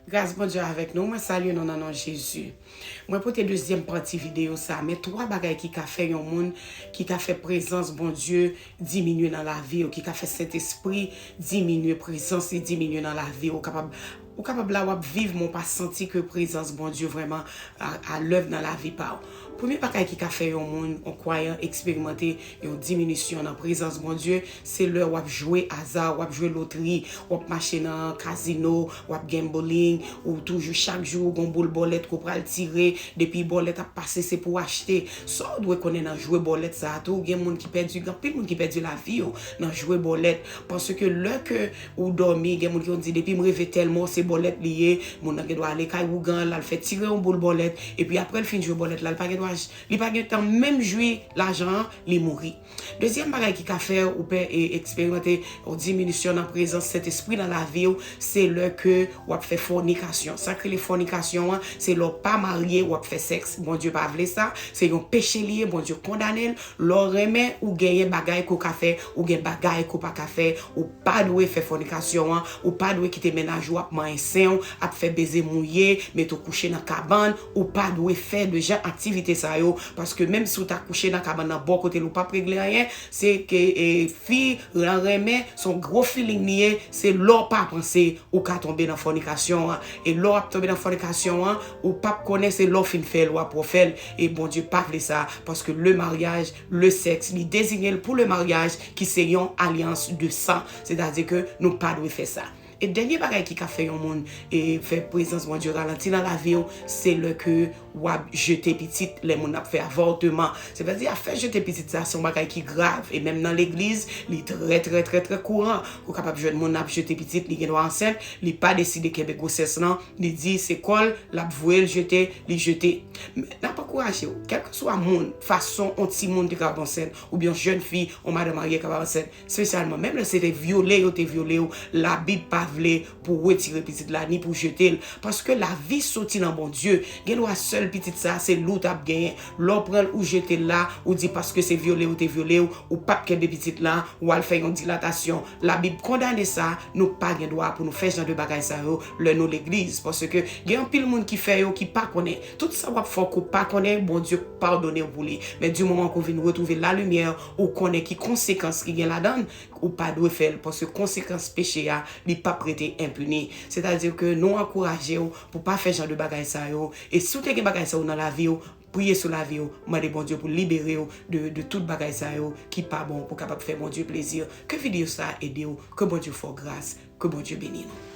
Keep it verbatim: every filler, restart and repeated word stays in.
Gras Bondye avèk nou, mwen salye nou nan non Jezi. Mwen pote dezyèm pati videyo sa, men twa bagay ki ka fè yon moun, ki ka fè prezans Bondye diminye nan lavi w, ki ka fè Sentespri diminye, prezans li diminye nan lavi w. Ou kapab, ou kapab la w ap viv, men w pa santi ke prezans Bondye vrèman a, a lèv nan lavi pa w. Premye bagay ki ka fè yon moun, yon kwayan, eksperimante yon diminisyon nan prezans Bondye, se lè w ap jwe aza, w ap jwe lotri, w ap mache nan kazino, w ap gambling, ou toujou chak jou ou gon boul bòlèt ke w pral tire, depi bòlèt ap pase se pou w achte. Sa w dwe konnen nan jwe bòlèt sa a tou, gen moun ki pèdi, gen anpil moun ki pèdi lavi yo nan jwe bòlèt. Paske lè ke ou dòmi, gen moun ki konn di depi m reve tèl mò se bòlèt li ye, moun nan gen dwa ale kay ougan, l al fè tire yon boul bòlèt, epi apre l fin jwe bòlèt la, li pa gen dwa, li pa gen tan menm jwi lajan an, li mouri. Dezyèm bagay ki ka fè ou pè e eksperimante yon diminisyon nan prezans Sentespri nan lavi w, se lè ke w ap fè fònikasyon. Sa k rele fònikasyon an, se lè w pa marye, w ap fè sèks. Bondye pa vle sa, se yon peche li ye, Bondye kondane l. Lè w renmen, ou genyen bagay ke w ka fè, ou gen bagay ke w pa ka fè, ou pa dwe fè fònikasyon an, ou pa dwe kite mennaj ou ap manyen sen w, ap fè beze mouye, mete w kouche nan kabann, ou pa dwe fè de jan aktivite sa yo, paske menm si w ta kouche nan kabann nan bò kote l ou p ap regle anyen, se ke e, fi lan renmen, se yon gwo feeling li ye, se lè w pa panse ou ka tonbe nan fònikasyon an, e lè w ap tonbe nan fònikasyon an, ou p ap konnen se lè w fin fè l w ap refè l, e Bondye pa vle sa, paske le mariage, le sexe, li deziye l pou le mariage, ki se yon alyans de san, sètadi ke nou pa dwe fè sa. E dènye bagay ki ka fè yon moun e fè prezans Bondye ralanti nan lavi w, se lè ke w ap jete pitit, lè moun ap fè avòteman. Sètadi afè jete pitit sa se yon bagay ki grav, e menm nan legliz, li trè, trè, trè, trè kouran. Ou kapab jwenn moun ap jete pitit, li gen dwa ansent, li pa deside kenbe gwosès lan, li di se kò l, l ap voye l jete, li jete. Men, n ap ankouraje w, kèlkeswa moun, fason yon timoun te kapab ansent, oubyen yon jèn fi, yon madan marye kapab ansent, espesyalman, menm lè se te vyole yo te vyole w, Labib pa vle pou w retire pitit la, ni pou w jete l, paske lavi soti nan Bondye. Gen dwa sèl pitit sa, se li w t ap genyen. Lè w pran l, ou jete l la, ou di paske se vyole yo te vyole w, ou p ap kenbe pitit la, w al fè yon dilatasyon. Labib kondane sa, nou pa gen dwa pou nou fè jan de bagay sa yo lè nou legliz, paske gen anpil moun ki fè yo ki pa konnen. Tout sa w ap fè ke w pa konnen, Bondye padone w pou li. Men di moman ke w vin retwouve lalimyè, ou konnen ki konsekans ki gen ladan l, ou pa dwe fè l, paske konsekans peche a, li p ap rete enpini. Sètadi ke nou ankouraje w pou pa fè jan de bagay sa yo. E si w te gen bagay sa yo nan lavi w, priye sou lavi w, mande Bondye pou libere w de, de tout bagay sa yo ki pa bon, pou kapab fè Bondye plezi. Ke videyo sa ede w, ke Bondye fè w gras, ke Bondye beni nou.